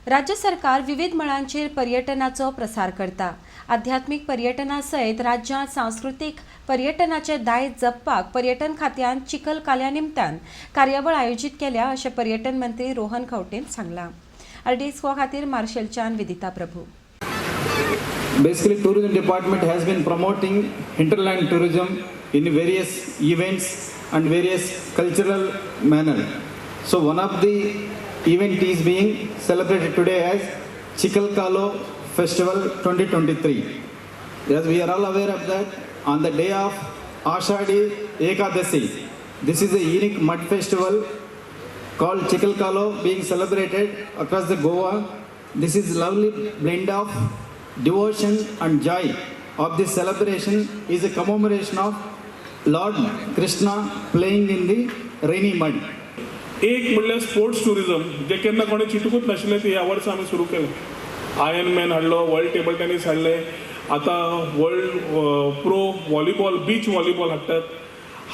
राज्य सरकार विविध मळांचेर पर्यटनाचो प्रसार करता. आध्यात्मीक पर्यटना सयत राज्यांत सांस्कृतीक पर्यटनाचे दायज जपपाक पर्यटन खात्यान चिखल काल्या निमतान कार्यावळ आयोजीत केल्या, अशें पर्यटन मंत्री रोहन खंवटेन सांगलां. आरडीएक्स खातीर मार्शेलच्यान विदिता Prabhu. Basically, tourism department has been promoting hinterland tourism in various events and various cultural manner. So one of the event is being celebrated today as Chikalkalo Festival 2023. As we are all aware of that, on the day of Ashadi Ekadasi, this is a unique mud festival called Chikalkalo being celebrated across the Goa. This is lovely blend of devotion and joy of this celebration is a commemoration of Lord Krishna playing in the rainy mud. एक म्हणल्यार sports tourism, जे केन्ना कोणें चिंतूकूच नाशिल्लें, ते ह्या वर्सा आमी सुरू केलें. आयर्न मॅन हाडलो, वर्ल्ड टेबल टेनीस हाडलें, आतां world pro volleyball, beach volleyball हाडटात.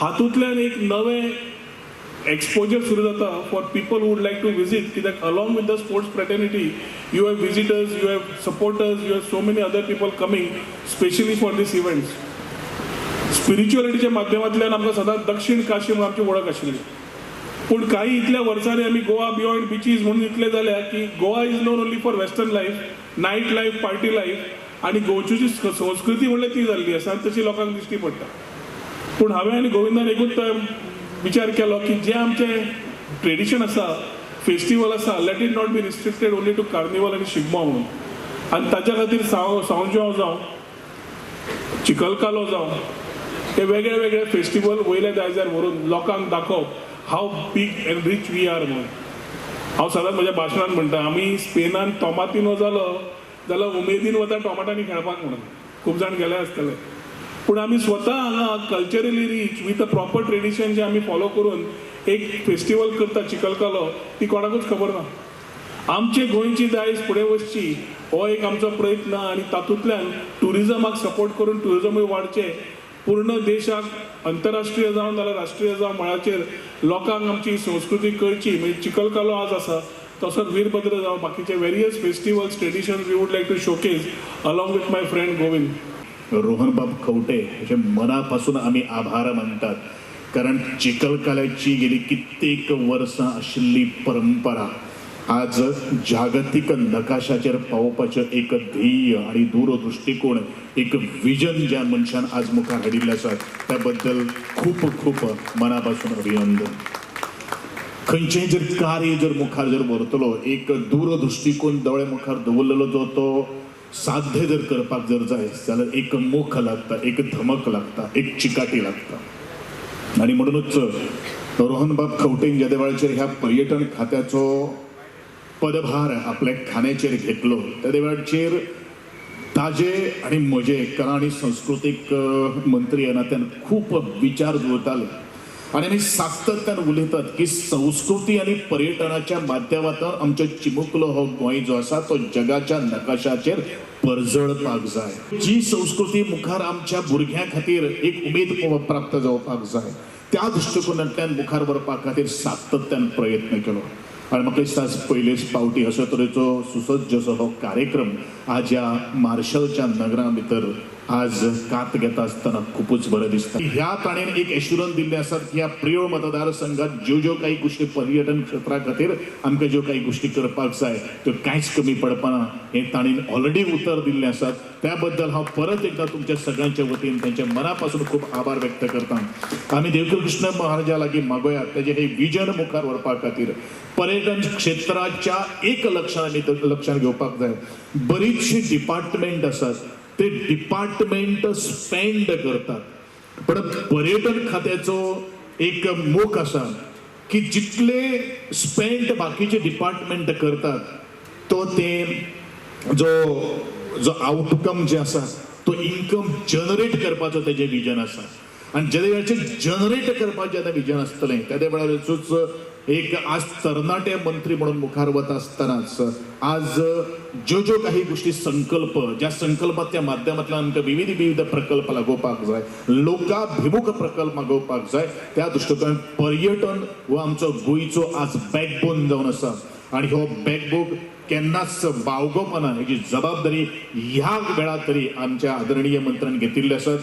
हातूंतल्यान एक नवें एक्सपोजर सुरू जाता for people would like to visit, कित्याक along with the sports fraternity, you have visitors, you have supporters, you have so many other people coming specially for these events. स्पिरिच्युअलिटीच्या माध्यमांतल्यान आमकां सदांच दक्षिण काशी म्हणून आमची वळख आशिल्ली, पूण काही इतल्या वर्सांनी आमी गोवा बियॉन्ड बिचीज म्हणून इतले जाल्या की Goa is known only for western life, night life, party life आनी गोंयची जी संस्कृती म्हणल्यार ती जाल्ली आसा आनी तशी लोकांक दिश्टी पडटा. पूण हांवें आनी गोविंदान एकूच विचार केलो की जे आमचें ट्रेडिशन आसा, फेस्टिवल आसा, let it not be restricted only to carnival आनी शिगमो म्हणून. आनी ताच्या खातीर सांव जुआंव जावं, चिखलकालो जावं, हे वेगळे वेगळे फेस्टिवल वयल्या दायजार व्हरून लोकांक दाखोवप how big and rich we are म्हणून. हांव सदांच म्हज्या भाशणान म्हणटा, आमी स्पेनान टोमातिनो जालो जाल्यार उमेदीन वता टोमाटांनी खेळपाक म्हणून. खूब जाण गेले आसतले. पूण आमी स्वता हांगा culturally rich with a proper tradition जे आमी फॉलो करून एक फेस्टिवल करता चिखलकालो, ती कोणाकूच खबर ना. आमचे गोंयची दायज फुडें वचची हो एक आमचो प्रयत्न आनी तातूंतल्यान ट्युरिजमाक सपोर्ट करून ट्युरिजमूय वाडचें. पूर्ण देशाक अंतरराष्ट्रीय जावं नाल्यार राष्ट्रीय जावं मळाचेर लोकांक आमची संस्कृती कळची. म्हणजे चिखलकालो आज आसा तसोच वीरभद्र जावं, बाकीचे various festivals, traditions we would like to showcase along with my friend Govind. रोहनबाब Khaunte हे मनापासून आमी आभार मानतात, कारण चिखलकाल्याची गेली कित्येक वर्सां आशिल्ली परंपरा आज जागतीक नकाशाचेर पावोवपाचें एक ध्येय आनी दूरदृश्टिकोण, एक विजन ज्या मनशान आज मुखार हाडिल्लें आसा, त्या बद्दल खूब खूब मनापासून अभिनंदन. खंयचेंय जर कार्य जर मुखार जर व्हरतलो, एक दूरदृश्टिकोन दोळे मुखार दवरलेलो जो तो साध्य जर करपाक जर जाय जाल्यार एक मोख लागता, एक धमक लागता, एक चिकाटी लागता. आनी म्हणूनच रोहनबाब खंवटेन ज्या वेळाचेर ह्या पर्यटन खात्याचो पदभार आपल्या खांद्याचेर घेतलो, त्या वेळाचेर ताजे आनी म्हजे कला आनी संस्कृतीक मंत्री ह्या नात्यान खूब विचार जुळताले आनी आमी सातत्यान उलयतात की संस्कृती आनी पर्यटनाच्या माध्यमांतल्यान आमचो चिमुकलो हो गोंय जो आसा तो जगाच्या नकाशाचेर परजळपाक जाय. जी संस्कृती मुखार आमच्या भुरग्यां खातीर एक उमेद प्राप्त जावपाक जाय, त्या दृश्टिकोनांतल्यान मुखार व्हरपा खातीर सातत्यान प्रयत्न केलो. आनी म्हाका दिसता आज पयलेच फावटी अशे तरेचो सुसज्ज असो हो कार्यक्रम आज ह्या मार्शलच्या नगरा भितर आज कात घेता आसतना खुबूच बरें दिसता. ह्या ताणें एक एश्युरन्स दिल्लें आसा की ह्या प्रियोळ मतदारसंघात ज्यो ज्यो काही गोश्टी पर्यटन क्षेत्रा खातीर आमकां ज्यो काही गोश्टी करपाक जाय त्यो कांयच कमी पडपाना, हें ताणें ऑलरेडी उतर दिल्लें आसा. त्या बद्दल हांव परत एकदां तुमच्या सगळ्यांच्या वतीन तांच्या मनापासून खूब आभार व्यक्त करता. आमी देवकृष्ण महाराजा लागीं मागोया, तेजें हें विजन मुखार व्हरपा खातीर पर्यटन क्षेत्राच्या एक लक्षान आमी लक्षान घेवपाक जाय. बरीचशीं डिपार्टमेंट आसात, ते डिपार्टमेंट स्पेंड करतात, पण पर्यटन खात्याचो एक मोख आसा की जितले स्पेंड बाकीचे डिपार्टमेंट करतात तो ते जो जो आउटकम जे आसा तो इन्कम जनरेट करपाचो तेजें विजन आसा. आनी जे वेळाचेर जनरेट करपाचें जेन्ना विजन आसतलें त्या वेळारच एक आज तरणाटे मंत्री म्हणून मुखार वता आसतनाच आज ज्यो ज्यो काही गोष्टी संकल्प, ज्या संकल्पाच्या माध्यमांतल्यान आमकां विविध विविध प्रकल्प लागोवपाक जाय, लोकाभिमुख प्रकल्प मागोवपाक जाय, त्या दृश्टिकोनान पर्यटन हो आमचो गोंयचो आज बॅकबोन जावन आसा. आनी हो बॅकबोन केन्नाच बावगोपना हेजी जबाबदारी ह्या वेळार तरी आमच्या आदरणीय मंत्र्यान घेतिल्ली आसत.